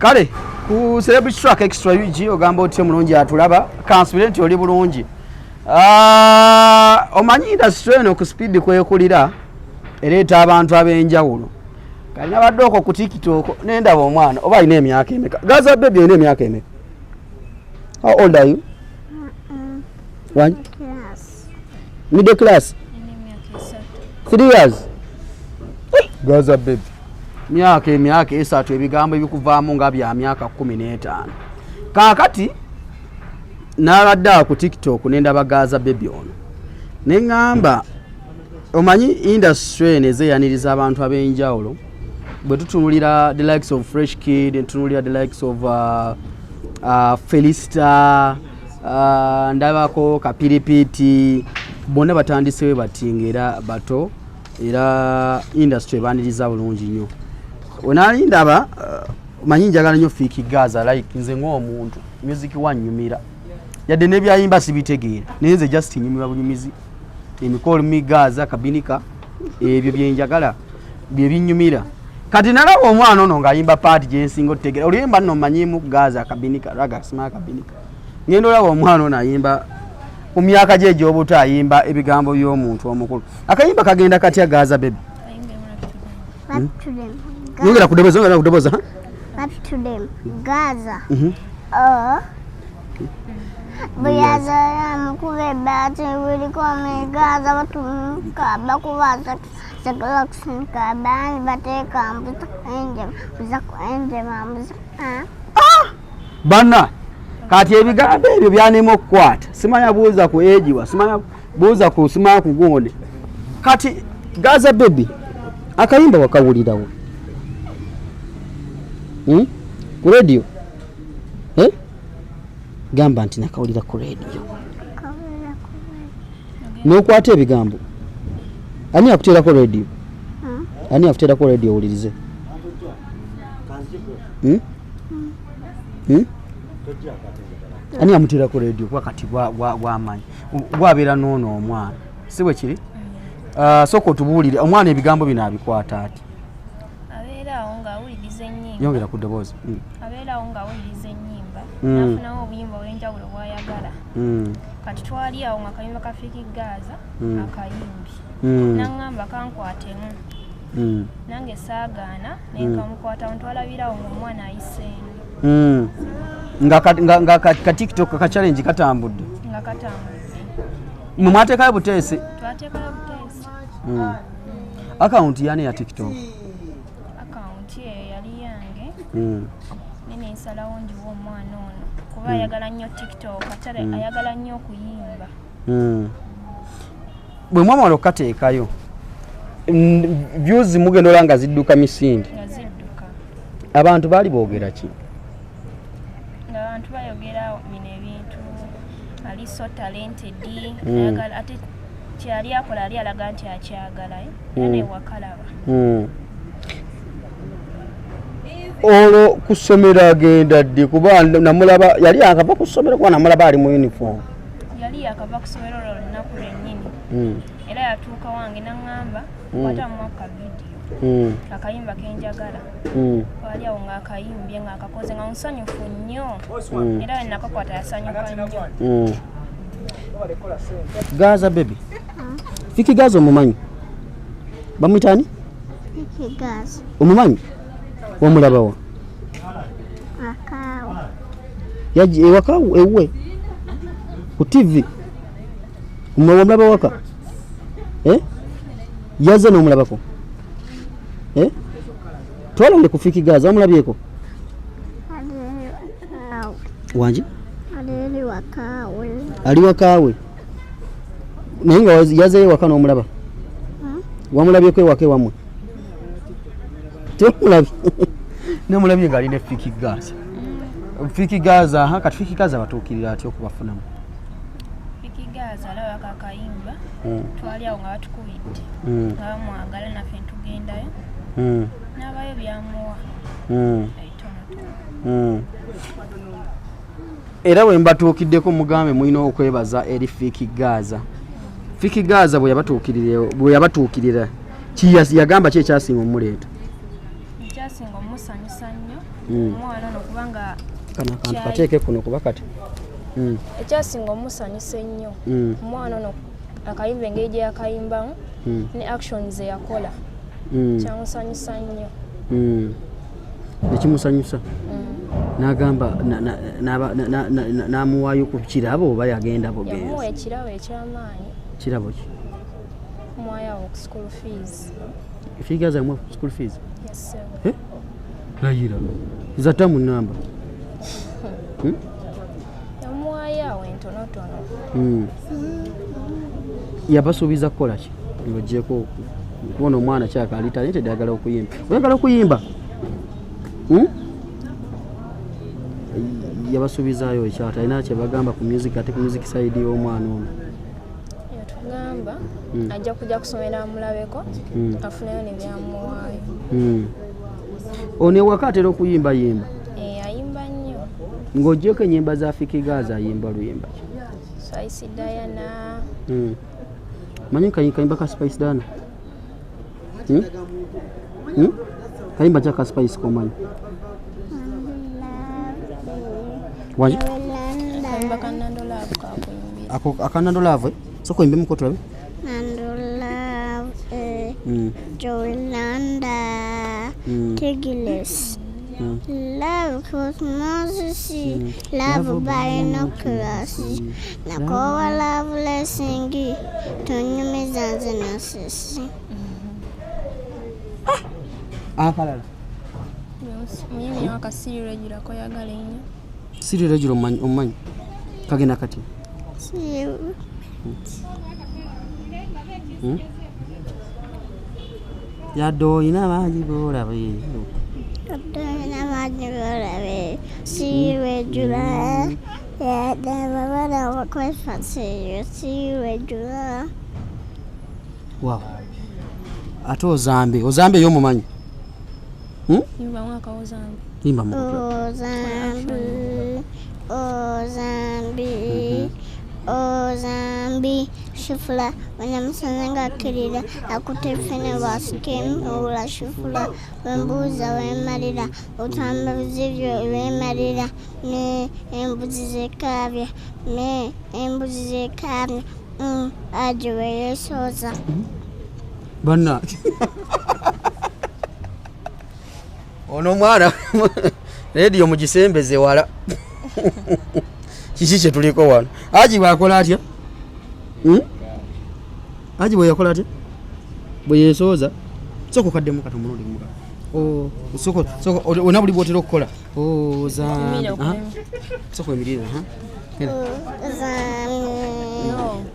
Kale ku Celebrity Track Extra UG, ogamba otya omulungi atulaba? Kansubire nti oli bulungi. Ah, omanyi industry eno ku speed kwekulira ereeta abantu ab'enjawulo. Kali nabadde okwo ku TikTok nendaba omwana, oba alina emyaka emeka? Gaza Baby olina emyaka emeka? How old are you? One Class. Middle class? 3 years. Gaza Baby, myaka 3, ebigambo ebikuvaamu nga bya myaka 15. Kaakati nabadde awo ku TikTok nendaba Gaza Baby ono, neŋŋamba, omanyi industry eno ezeeyaniriza abantu ab'enjawulo. Bwe tutunulira the likes of Fresh Kid, ntunulira the likes of Felista, ndabako Kapiripiti, bonna batandisewo bati ngaera bato, era industry ebaniriza bulungi nnyo. Wenali ndaba, manyi njagala nnyo Fik Gaza, like nze ng'omuntu music wanyumira, yadde nebyayimba sibitegeera, naye nze just nyumirwa bunyumizi. Emikolo migaza kabinika, ebyo byenjagala byebinyumira. Kati nalaba omwana ono ng'ayimba part gyensinga otutegeera. Oluyimba nno mmanyimu Gaza kabinika raga sima kabinika. Ngenda olaba omwana ono ayimba ku myaka gye egy'obuto, ayimba ebigambo by'omuntu omukulu. Akayimba kagenda katya, Gaza Baby? Rap to them. Yongera kudoboza, yongera kudoboza, ha? Rap to them. Gaza. Oh. Buyazala mukuba ebbaati buliko Gaza batumuka bakuba sagalakusinika bani bateeka mbuza enjema mbuza enjema mbuza. Banna, kati ebigambo ebyo byanema okukwata. Simanya buuza ku egiwa, simanya buuza ku, simanya ku gundi. Kati Gaza Baby, akayimba wakawulirawo, Ku radio, eh? Gamba nti nakawulira ku radio. N'okwata ebigambo. Ani akuteerako radio? Ani akuteerako radio owulirize? Hmm? Hmm? Ani amuteerako radio? Kuba kati gwamanyi gwabeera noono omwana, si bwe kiri? Ah, sooka otubuulire, omwana ebigambo bino abikwata ati? Abeera awo ng'awuliriza ennyimba. Yongera ku ddoboozi. Abeera awo ng'awuliriza ennyimba, n'afunawo obuyimba obw'enjawulo bw'ayagala. Kati twali awo nga akayimba ka Fik Gaza akayimbi, naŋŋamba kankwatemu. Nange saagaana, nenkamukwatamu. Twalabirawo ng'omwana ayiseemu. Nga ka TikTok ka challenge katambudde. Nga katambudde. Mwe mwateekayo buteesi? Twateekayo buteesi. Akawunti yani ya TikTok? Akawunti eyo yali yange, ne nensalawo njiwa omwana ono kuba ayagala nnyo TikTok, ate ayagala nnyo okuyimba. Bwe mwamala okukateekayo, views mugenda olaba nga zidduka misinde. Nga zidduka. Abantu baali boogera ki? Nga abantu bayogera bino ebintu, ali so talented, ayagala, ate kyali akola ali alaga nti akyagala, eh? Era newakalaba. Olwo ku ssomero agenda ddi? Kuba namulaba yali akava ku ssomero, kuba namulaba ali mu uniform. Yali yakava ku ssomero olwo olunaku lwennyini. Era yatuuka wange naŋŋamba kwatamu aka vidiyo akayimba kenjagala. Twali awo ng'akayimbye, ng'akakoze, nga musanyufu nnyo. Era we nakakwata yasanyuka nnyo. Gaza Baby, Fik Gaza omumanyi? Bamwita ani? Fik Gaza. Omumanyi? Omulabawa? Akaawo. Yaji ewaka ewuwe ku TV? Omulaba waka? Eh? Yazze n'omulabako? Eh? Twalonde ku Fik Gaza, omulabyeko? Awo. Wangi? Ali wakaawe. Ali wakaawe, naye nga yazeeyo waka n'omulaba? Wamulabyeko ewaka ewammwe? Temulabye? Nemulabye ng'alina Fik Gaza. Fik Gaza, aha. Kati Fik Gaza batuukirira atya okubafunamu? Fik Gaza alaba kakayimba. Twali awo nga batukubidde, nga bamwagala, naffe ntugendayo, n'abayo byamuwa ebitonotono. Era bwe mbatuukiddeko, mugambe mulina okwebaza eri Fik Gaza. Fik Gaza bwe yabatuukirira, yagamba ki ekyasinga omuleeta? Ekyasinga omusanyusa nnyo, Omwana ono kubanga Kano akantu kateeke kuno kuba kati. Ekyasinga omusanyusa ennyo, omwana ono akayimba engeri gye yakayimbamu ne actions ze yakola, kyamusanyusa nnyo. Nekimusanyusa n'agamba n'amuwaayo ku kirabo oba yagenda Yamuwa bugenzi? ekirabo ekyamaanyi. Kirabo ki? Muwayo ku school fees. Fik Gaza yamuwa school fees? Yes, sir. Eh? Layira zata mu namba. Yamuwayo awo entonotono. Yabasuubiza kukola ki ng'ogyeko kubona omwana kyakali talented, ayagala okuyimba? Oyagala okuyimba? Yabasuubizaayo ekyata alina kyebagamba ku music, ate ku music side y'omwana ono? Yatugamba ajja kujja kusomera amulabeko, afuneyo ne byamuwaayo. Ono ewaka atera okuyimbayimba? Eh, ayimba nnyo. Ng'ogyeko ennyimba za Fik Gaza, ayimba luyimba ki? Spice Diana. Manyi kayimba ka Spice Diana? Hmm? Hmm? Kayimba ki aka Spice komanyi? Wangi? Akayimba ka Nando Love kakuyimbira. Ako aka Nando Love, eh? Sooka oyimbemuko tulabe. Nando Love, Jolanda, Tigilis. Love Cosmos, Love Binoculars, Nakowa Love Blessing, Tonyumiza nze nasisi. Akalala? Muyimbi waka Siri Regular koyagala ennyo. Siri Regular omumanyi? Omumanyi kagenda kati? Yadde oyina bangi boolabe. Olina bolabe, Siri Regular, yadde bakwefasiyo, Siri Regular. Wow, ate Ozambe, Ozambe yo omumanyi? Hmm? Yimba mwaka Ozambe. Yimba mukutula. Ozambi, Ozambi, Ozambi, Shifula, wenyamusanze ng'akkirira, akutte ffene bw'asika owula shifula, wembuuza weemalira, otamba bizibyo weemalira, ne embuzi zekaabya, ne embuzi zekaabya, aje weyeesooza. Banna, ono omwana rediyo mugisembeze wala. Kiki kyetuliko wano? Aji bwakola atya? Hmm? Aji bwe yakola atya bwe yeesooza? Sooka okaddemu kati omulundi gumu. Oh, sooka sooka ona buli bwotera okukola Ozambi. Yimirira. Aha. Sooka oyimirire, aha. Genda. Ozambi,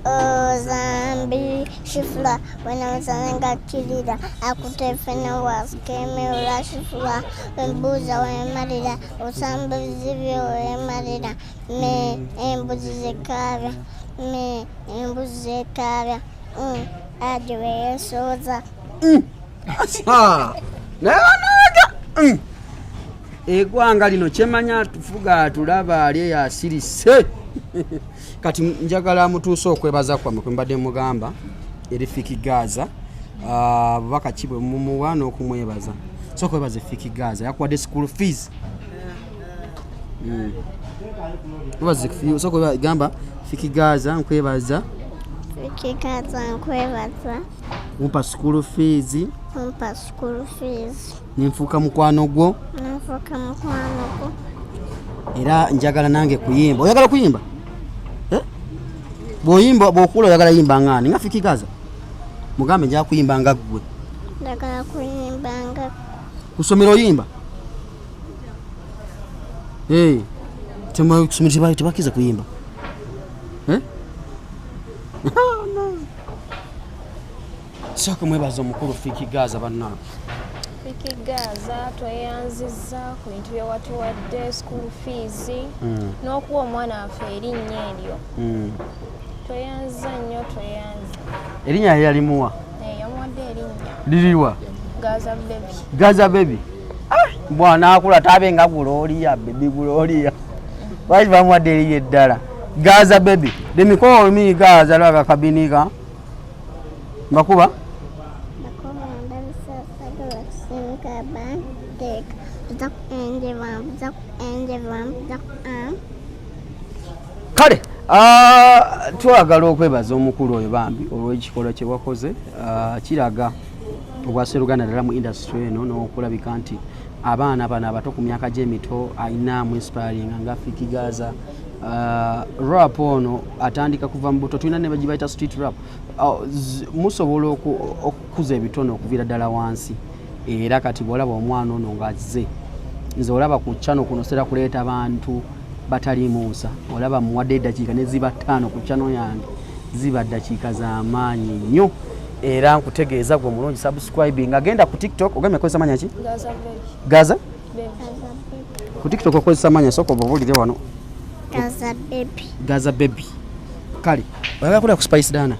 Ozambi, Shifula, wenyamusanze ng'akkirira, akutte ffene bw'asika emiwula shifula, wembuuza weemalira, osamba bizibyo weemalira, me embuzi zekaabya, me embuzi zekaabya, aje weyeesooza. Ah, naye banaaga. Eggwanga lino kyemanya tufuga tulaba ali eyasirise. Kati njagala mutuuse okwebaza kwammwe kwe mbadde mugamba eri Fik Gaza. Ah, bubaka ki bwe mumuwa n'okumwebaza? Sooka webaze Fik Gaza, yakuwadde school fees. Webaze sooka gamba Fik Gaza nkwebaza. Fik Gaza nkwebaza. Kumpa school fees. Kumpa school fees. Nenfuuka mukwano gwo. Nenfuuka mukwano gwo. Era njagala nange kuyimba. Oyagala kuyimba? Eh? Bw'oyimba, bw'okula oyagala yimba ngaani? Nga Fik Gaza? Mugambe njagala kuyimba nga ggwe. Njagala kuyimba nga. Ku ssomero oyimba? Eh, ku ssomero tebakkiriza kuyimba? Eh? No. Sooka mwebaza omukulu Fik Gaza, bannange. Fik Gaza, tweyanzizza ku bintu bye watuwadde, school fees n'okuwa omwana waffe erinnya eryo. Tweyanziza nnyo, tweyanza. Erinnya ye yalimuwa? Eh, yamuwadde erinnya. Liriwa? Gaza Baby. Gaza Baby. Bwana akula tabe nga Gloria Baby. Gloria lwaki bamuwadde erinnya eddala Gaza Baby? Let me call me Gaza lwaka kabinika mbakuba. Bakuba ndabisa sagala kusimika banteeka. Nje bambuza ku A, nje bambuza ku A. Kale twagala okwebaza omukulu oyo bambi olw'ekikolwa kye wakoze. Kiraga obwaseruganda ddala mu industry eno n'okulabika nti abaana bano abato ku myaka gy'emito ayina inspiring nga Fik Gaza. Rap ono atandika kuva mu buto, tulina ne bagibayita street rap. Musobola okukuza ebitone okuviira ddala wansi. Era kati bwolaba omwana ono ng'azze, nze olaba ku channel kuno sera kuleeta bantu bataliimu nsa. Olaba muwadde eddakiika ne ziba 5 ku channel yange, ziba ddakiika z'amaanyi nnyo. Era nkutegeeza gwe omulungi subscribing, agenda ku TikTok, ogambye kozesa manya ki? Gaza Baby. Gaza Baby. Gaza Baby. Ku TikTok okozesa manya, sooka obabuulire wano. Gaza Baby. Gaza Baby. Kale oyagala kulaba ku Spice Diana?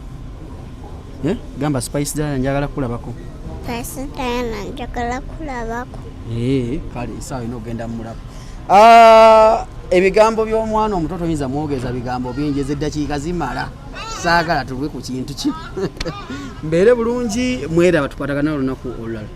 Eh? Gamba Spice Diana, njagala kulabako. Spice Diana, njagala kulabako. Ee, kale esaawa ina ogenda mumulaba. Ah, ebigambo by'omwana omuto toyinza mwogeza bigambo bingi, ezo eddakiika zimala. Saagala tulwe ku kintu ki. Mbeere bulungi, mweraba, tukwatagana olunaku olulala.